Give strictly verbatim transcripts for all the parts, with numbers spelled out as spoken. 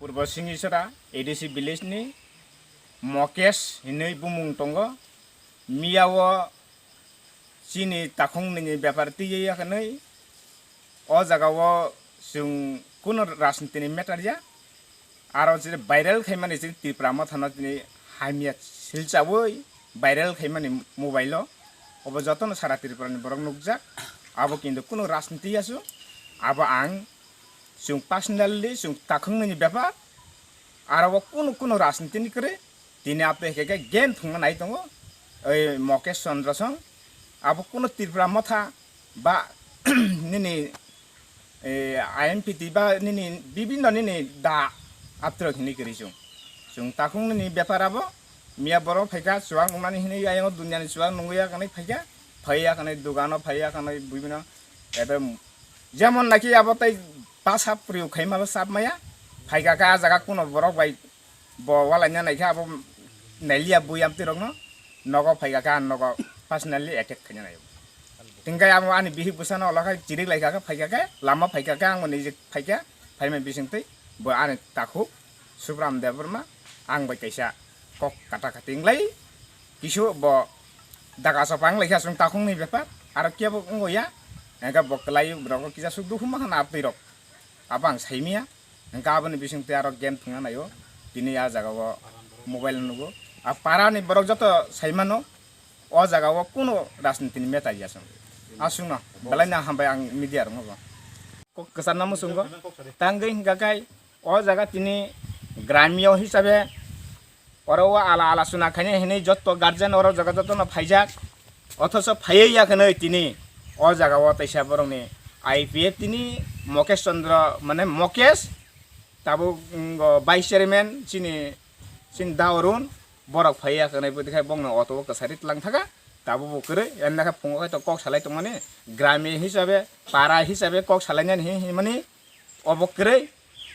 Purbo Singisora A D C village ni Mokesh hinwi bumung tongo. Miya o chini takhung nini bepar twiwi ya hwnwi o jaga o chwng kuno rajniti ni matter ya. Aro je viral khaimani je Tipra Motha no tini hamya silchawi viral khaimani mobile o. Obo jotono sara Tripura ni borok nukjak. Abo kintu kuno rajniti ya chwng. Abo ang chwng personally chwng takhung nini bepar. Aro o kuno kuno rajniti ni kwrwi. Tini ape hwnkhe khe game thwngna nai tongo, oi Mokesh Chandra song, abo kuno Tripura Motha ba nini, eh, I M P T ba nini bibinno nini da aptrok hinwi kwrwi chwng. Chwng takhung nini bepar abo, miya borok phaikha, chuwak nungmani hinwi ayang o duniani chuwak nungwi ya kanwi phaikha, phaiya kanwi dugano phaiya kanwi bibinno, ebe jemon naki abo tei basa priyo khaima bo sap maya, phaikha khe a jaga kuno borok bai Bo walaina naikha abo nailiya bui amtwi rokno nogo phaikha khe ang nogo personally attack khaina naio. Tingkai abo ani bihik bwsano olo khai chirik laikha khe phaikha khe lama phaikha khe ang bo nijik phaikha phaimani bisingtwi bo ani takhuk Subram Debbarma ang bai kaisa kok kata kati wnglai kisu bo daga sopa wnglaikha chwng takhukni bepar aro kebo wngya hwnkhe bo kwlai rokno kisa suk dukhu mankha na amtwi rok abo ang saimanya. Hwnkhe aboni bisingtwi aro game thwngna naio. Tini a jaga o mobile nugo. A para ni borok joto saimano, o jaga o kuno rajniti ni meta ya chwng. Aswkno belai no hambai ang media rokno bo. Kok kwchar no muchungo. Tangwi hwnkha khe o jaga tini gramio hisabe oro o ala ala suna khainai hinwi jotto guardian oro jaga jotono phaijak. Othoso phaiwi ya khe nai tini o jaga o teisa borokni I P F tini Mukesh Chandra mane Mukesh tabuk, mm, o vice chairman chini, chini da Arun borok phaiwi ya khe nai bwtwi khai bongno auto o kwchari tlang thaka tabuk bo kwrwi emna khe phungo khai to kok salai tongmani grami hisabe para hisabe kok salainani hi-, hinmani obo kwrwi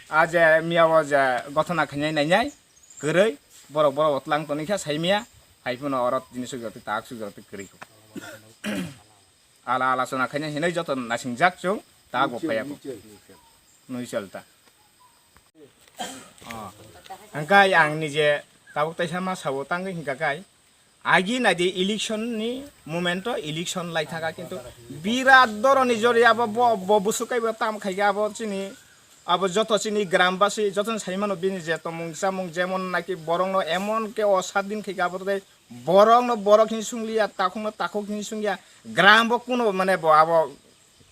a je miya o je gothona khainai nainai. Kwrwi borok borok bo tlang toni kha saimaya hai phano oro tini sujak twi tak sujak twi kwrwi kho. Ala ala chona khaina hinwi joto nasingjak chwng tak bo phaiya kho. Nui chal ta. Oh. Hwnkhe ang nije tabuk taisa ma sabo tangwi hwnkha khe agi naidi election ni moment o election lai thaka kintu birat doroni jori abo bo bo busuk kai bo tam khai abo chini Abo joto chini gram basi joto ni sai mano bini je tomung chamung jemon naki borok no emon ke o sat din khe abo tei borok no borok hin sung liya takhuk no takhuk hin sung ya gram bo kuno mane bo abo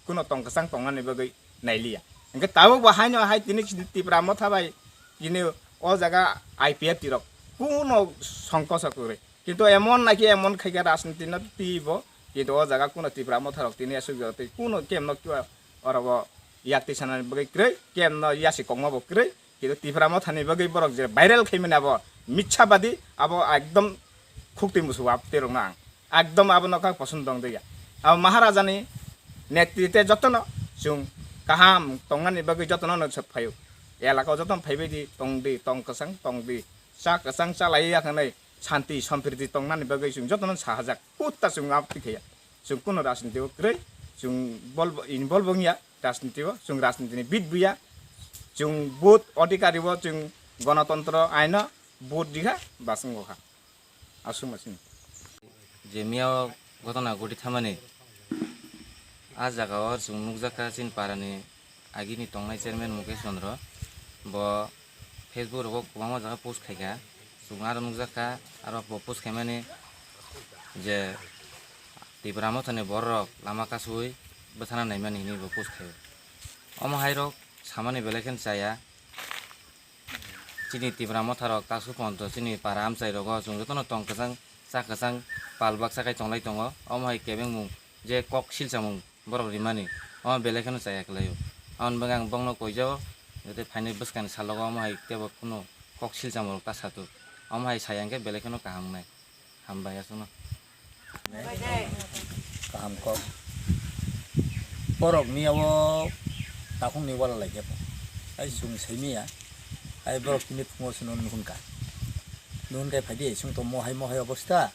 kuno tong kwchang tong nani bagwi nai liya. Hwnkhe tabuk bo hai no hai tini chini Tipra Motha bai tini o jaga I P F T rok kuno songkoso kwrwi. Kintu emon naki emon khaikha rajniti no twi bo, kintu o jaga kuno Tipra Motha rok tini aswk jora twi kuno kemno kiwa oro bo yak twi sanani bagwi kwrwi, kemno yasi kokma bo kwrwi, kintu Tipra Motha ni bagwi borok je viral khaimani abo mitsabadi, abo ekdom khukti musubo abo twi rokno ang ekdom abono kha poson dong dya. Abo Maharaja ni netrite jotono chwng kaham tongnani bagwi jotono no phaio, elaka o jotono phaibai di tong di tong kwchang tong di cha kwchang cha lai ya khanai. Santi, sompriti tongnani bagwi chwng jotono sahajak. Kutta chwng abo twi khaya. Chwng kuno rajniti o kwrwi, chwng bol-, involve wngya rajniti o, chwng rajniti ni bit buya. Chwng vote odhikari o, chwng gonotontro aino vote rikha, bas wngkha. Aswk ma chini. Je miya o gotona goti thamani, a jaga o chwng nukjakha chini para ni agini tongnai chairman Mukesh Chandra, bo Facebook rogo kwbangma jaga post khaikha, chwng aro nukjakha, aro bo post khaimani je Tipra Mothani borok lama kasui bwthana naimani hinwi bo post khaio. Omo hai rok samani belai kheno chaya. Chini Tipra Motha rok taksuk ponto chini para amchai rogo chwng jotono tong kwchang cha kwchang pal baksa khai tonglai tongo. Omo hai kebengmung je kok silchamung borok rimani omo belai kheno chaya kwlaio. Aboni bagwi ang bongno koijao, jotoi phainai bwskangni salogo omo hai teibo kunu kok silchamo rok ta satuk. Omo hai saya hwnkhe belai kheno kaham wngnai. Hambai aswkno. Kaham kok. Borok miya o takhuk ni wala lai khe bo. Ai chwng sai miya. Ai borok tini phungo chwngno nuhun kha. Nuhun khe phaidi chwng to mohai mohai obosta.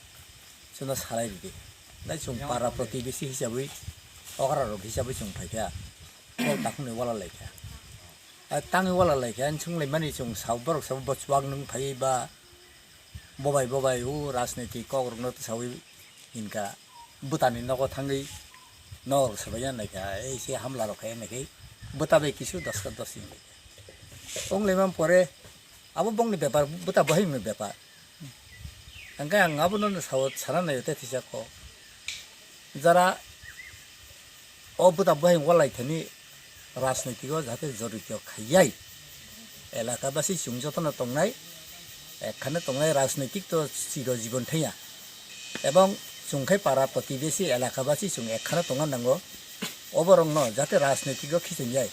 Chwngno salai ridi. Nai chwng para protibesi hisabwi, okra rok hisabwi chwng phaikha. Kok takhukni wala laikha. A tangwi wala lai khe, ani chwng lai mani chwng sao, borok sao bo chuak nwng phaiwi ba bobai bobai o rajniti kok rokno sawi hinkha bwtani nogo thangwi nok rok sabai ya nai kha, ei se hamla rok khai nai khe bwta bai kisu doska dos hinwi. Wng lai man pore abo bongni bepar, bwta bohai ni bepar. Hingke ang abono sao sana nai tei thisa kok. Jara o bwta bohai walaithani rajnitiko jate jorito khaiyai. Elakabasi chwng jotono tongnai, ekkhano tongnai rajnitik to chiro jibon thangya. Ebong chwng khai para protibesi elakabasi chwng ekkhano tongna nango. Oborokno jate rajnitiko khiching yai.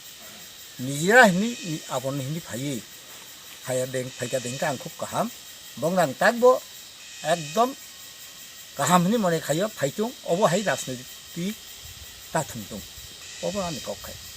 Nijira hini, ni-, aboni hini phaiwi. Phaiya deng, phaika dengka ang khub kaham. Bong rang takbo ekdom kaham hini mone khaio, phaitung, obo hai rajniti ta thwngtung. Obo ani kok khai.